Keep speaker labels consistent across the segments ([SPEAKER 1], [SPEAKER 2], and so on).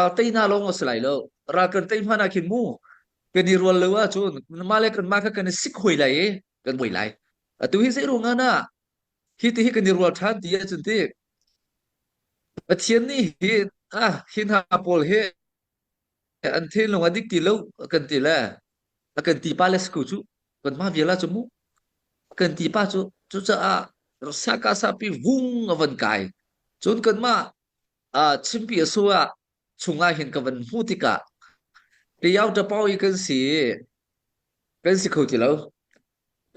[SPEAKER 1] Ral tei hna lawng a si lai lo. Ral kan tei hmanh ah khin mu kan i rual lo ahcun mah le kanmah kha kan i sik hoi lai i kan buai lai. Atu hi zei ruang ah na hi ti hi kan i rual ṭhan ti ahcun ti Pathian nih hi ah hi hna pawl hi an thinlung a dik ti lo kan ti le a kan ti pa le si ko cu kanmah vial ah cu mu kan ti pa cu cucaah saka sapi vung a van kai cun kanmah chimpi a su ah chungah hin ka van hmuh tikah Tiau tapau i kan si kan si kho ti lo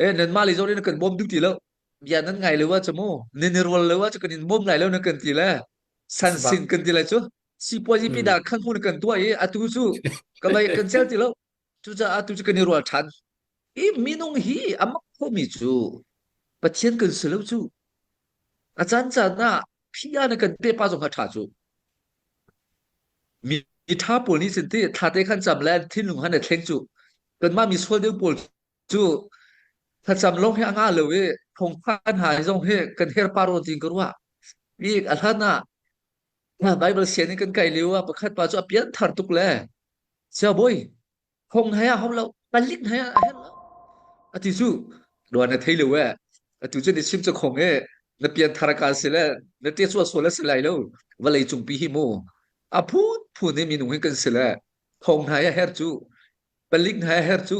[SPEAKER 1] e nanmah le zawn in kan bawm duh ti lo bia nan ngai lo ah cu mu nan i rual lo ah cu kan in bawm lai lo na kan ti le san
[SPEAKER 2] Sabak.
[SPEAKER 1] sin kan ti lai cu sipuazi pi
[SPEAKER 2] Mm.
[SPEAKER 1] dah khan hun kan tuah i atu cu ka mei kan cel ti lo cucaah atu cu kan i rual ṭhan i minung hi a mak khomi cu Pathian kan si lo cu a caan caan ah phia na kan pe pa zong kha ṭha cu mi ṭha pawl nih cun ti thla te khan cam le an thinlung han a thleng cu kanmah mi sual deuh pawl cu thlacam lawng hi a ngah lo i thawngphan hna zong hi kan her pa rawn tin ka ruah i a hlan ah Bible sian in kan kai lio ah pakhat pa cu a pian thar tuk le siabawi Hong hai a hau lo, palik hai a herh lo. Ati cu ruan na thei lo e. Atu cu ni chim cu khong e. Na pian thar ka si le na te chua sual si lai lo. Vawlei cung pi hi mu. A phun phun in minung hi kan si le thong hai a her cu palik hai a her cu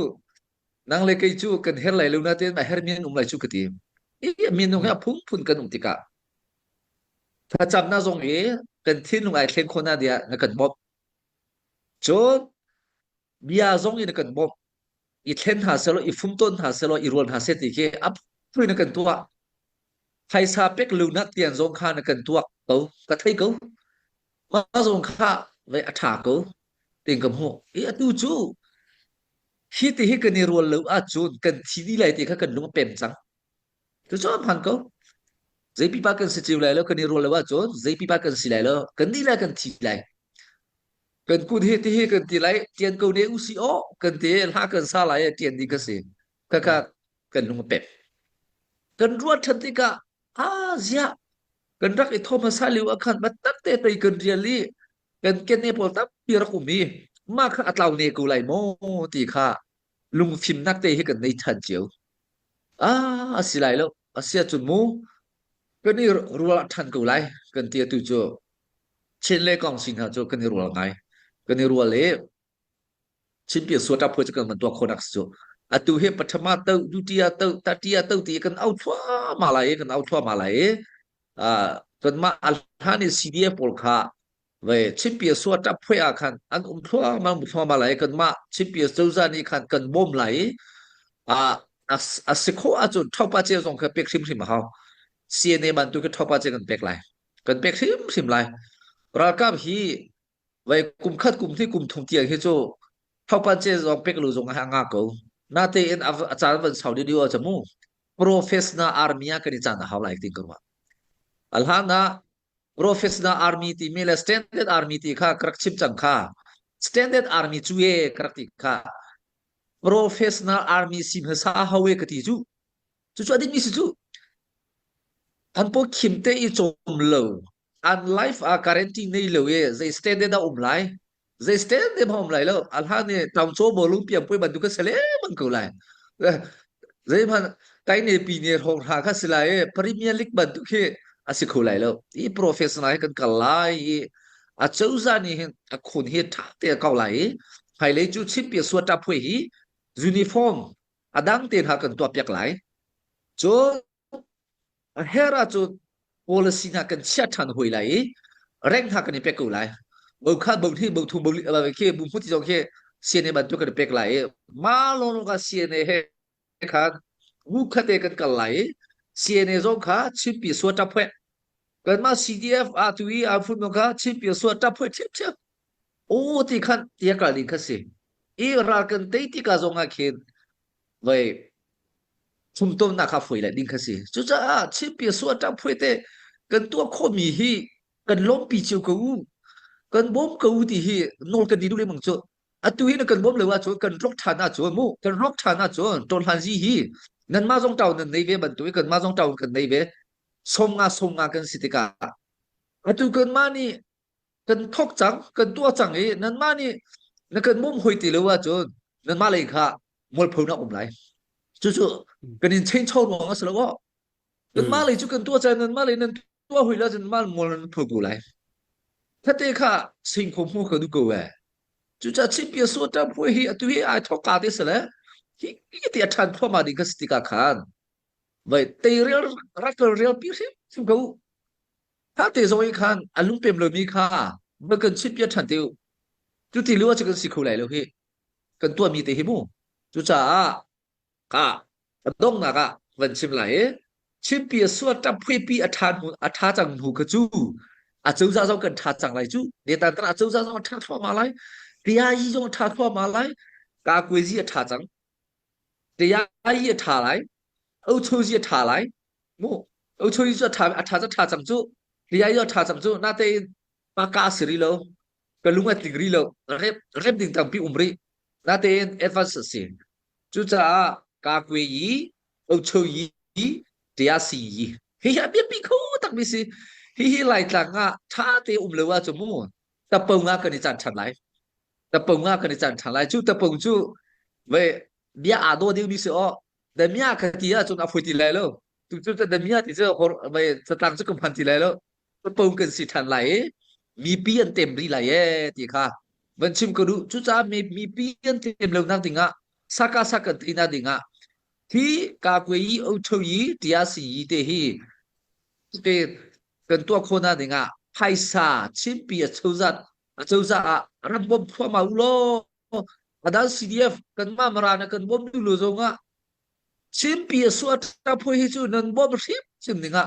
[SPEAKER 1] nang le kei cu kan her lai lo na te ma her mi an um lai cu ka ti. I minung hi a phun phun kan um tikah thlacam na zong i kan thinlung ai thleng khona dia na kan bawmh. Cun bia zong in a kan bawmh. I thlen hna sehlaw, i fumtawn hna sehlaw, i rual hna seh ti khi a phun in a kan tuah. Phaisa pek lunak tiang zong kha na kan tuak ko. Ka thei ko. Mah zong kha vei a ṭha ko tiin ka hmuh. I atu cu hi ti hi kan i rual lo ahcun kan thi dih lai ti kha kan lung a pem cang. Cucu a hmaan ko. Zei pipa kan si cio lai lo, kan i rual lo ahcun zei pipa kan si lai lo, kan nih lai kan thi lai. Kan kut hi tihi kan ti lai, tian ko ne usi aw, kan ti hla kan sa lai tian ding ka si. Kaka kan lung a pem. Kan ruat ṭhan tikah, ah ziah, kan rak i thawm hmasa lio ah khan tak te pei kan rial i kan kene pawl tampi rak um i mah kha a tlau ne ko lai maw ti kha lungfimnak te hi kan nei ṭhan cio. Ah, a si lai lo. A si ahcun mu, kan i rual ṭhan ko lai, kan ti atu cu. Chin le Kong si hna cu kan i rual ngai. Kan i rual i Chinpi suata phu cu kan van tuah khawh nak cu. Atu hi pathama to, dutiya to, tatiya to ti kan au thluahmah lai i kan au thluahmah lai i ah kanmah a hlan i CDF pawl kha ve Chinpi sua ṭap phuai ah khan an um thluahmah um thluahmah lai kanmah Chinpi cozah nih khan kan bawm lai i ah a si khawh ahcun ṭhopa ce zong kha pek hrimhrim a hau. CNA bantuk khi ṭhopa ce kan pek lai. Kan pek hrimhrim lai. Ralkap hi vai kum khat kum hnih kum thum tiang hi cu ṭhopa ce zong pek lu zong a nga ko. Natein a caan van sau deuh deuh ah mu professional army ah kan i caan a hau lai tin ka ruah. A hlan ah Professional Army timi le Standard Army ti kha ka rak chim cang kha. Standard Army cu e ka rak ti kha. Professional Army si hmasa ho e ka ti cu. Cucu a dingmi si cu. An paw khim te i cawm lo. An life ah guarantee nei lo e zei standard a um lai. Zei stand em um lai lo a hlan i tangcaw bawlung piang pui bantuk ka si lengmang ko lai zeihmanh kai ne pi ne hrawng hna kha si lai i Premier League bantuk hi a si kho lai lo i professional hi kan kal lai i a cozah nih hin a khun hi ṭha te a kau lai i hmailei cu chimpi suata phui hi uniform a dang te hna kan tuah piak lai cun A herh ahcun policy hna kan chiah ṭhan hoi lai i rank hna kan i pek ko lai. Bo khat, bo hnih, bo thum, bo li, khi bu hmut zong khi CNA bantuk kan i pek lai i mah lawnglawng ah CNA he khan bu khat te kan kal lai i CNA zong kha Chinpi sua ṭap hoi. Kanmah CDF ah tu i aa phun kha Chinpi sua ṭap hoi ṭhiamṭhiam. Aw ti khan tia kal ding kha si. I ral kan tei tikah zong ah khin voi Chumtomnak kha foi le ding kha si. Cucaah Chinpi suaṭang phuai te kan tuah khawhmi hi kan lawmpi cio ko u. Kan bawm ko u ti hi nawl kan ni duh lengmang cu. Atu hi na kan bawm lo ahcun kan rawk ṭhan ahcun mu kan rawk ṭhan ahcun ṭawlhlanzi hi nanmah zong ṭau nan nei ve bantuk i kanmah zong ṭau kan nei ve. 50 50 kan si tikah atu kanmah nih. Kan thok cang, kan tuah cang i nanmah nih na kan bawm hoi ti lo ahcun nanmah lei kha mualphonak um lai. Cucu kan in chainchaw ruang a si lo aw. Nanmah lei cu kan tuah cang, nanmah lei nan tuah hoi lo ahcun nanmah mual nan pho ko lai. Thate kha sing kho hmu ka duh ko e. Cucaah Chinpia suata phuai hi atu hi ai thok ka te sale hi ti a ṭhan thluahmah ding kha si tikah khan vai teirel rak rel pi hrim hrim ko Kha te zong i khan a lungpem lomi kha va kan chimpiak ṭhan te u. Cu ti lio ah kan si kho lai lo hi. Kan tuahmi te hi mu. Cucaah ka a donghnak ah van chim lai i chimpi a suat ṭaphuipi a ṭha hnu a ṭha cang hnu kha cu a cozah zong kan ṭha cang lai cu. Netan tan a cozah zong a ṭha thluahmah lai. Tiayi zong a ṭha thluahmah lai. Kakuaizi a ṭha cang. Tiayi a ṭha lai. Ochozi a ṭha lai. Mu Ochoi cu a ṭha a ṭha cu ṭha cang cu Liai a ṭha cang cu natein paka si rih lo ka lung a tling rih lo rep rep ding tampi um rih natein advance a si cucaah ka kwe yi Ocho yi tia si yi hi hi a biapi kho takmi si hi hi Laitlang ah ṭha te um lo ahcun mu tapong ah kan i caan ṭhan lai tapong ah kan i caan ṭhan lai cu tapong cu ve bia aa daw dingmi si aw Damia ka ti ahcun a foi ti lai lo. Tu cu Damia ti cu hor mei catlang cu ka hman ti lai lo. Pong kan si ṭhan lai i mipi an tem rih lai ee ti kha van chim ka duh. Cucaah mipi an tem lo nak dingah saka sak kan ti nak dingah hi ka kwe yi o tho yi tia si yi te hi te kan tuah khawh nak dingah phaisa chimpi a chozat a cozah ah ram bom thluahmah u law Adal CDF kanmah Mara na kan bawm duh lo zongah Chinpi a suah ṭa phui hi cu nan bawm hrimhrim dingah.